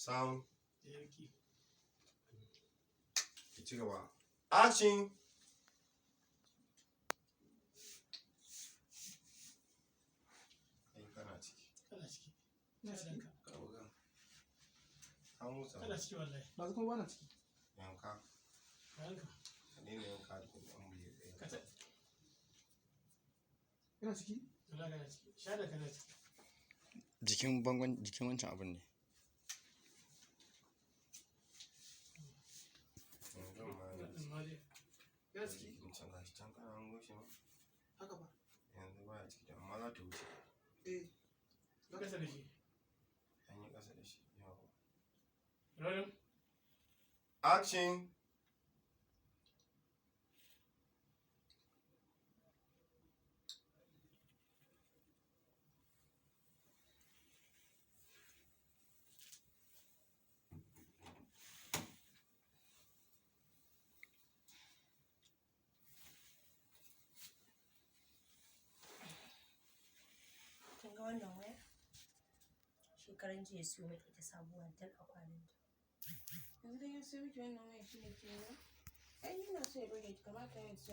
Sound. Yanki. Ki ci gaba. Action. Kai kana ciki. Kana ciki. Ina ciki. Ka buga. An motsa. Kana ciki wallahi. Ba kuma bana ciki. Yanka. Ka yanka. Ka daina yanka da kuma ɗan buye ɗaya. Ka ta. Ina ciki. Wallahi kana ciki. Sha da kana ciki. Jikin bangon, jikin wancan abun ne. Yanzu ma yana Wannan ma dai. Ina ciki. ciki. Can gashi can kana hango shi ma. Haka ba. Yanzu baya ciki amma za ta wuce. Eh. Kasa da shi. An yi ƙasa da shi. Yawwa. Rolling. Action. Kin ga wannan wayar? Shekaran jiya ya siyo min ita sabuwa dal a kwalinta. Yanzu dai ya siyo miki wannan wayar shi ne kenan. Ai ni na so ya burge ki, kamata ya siyo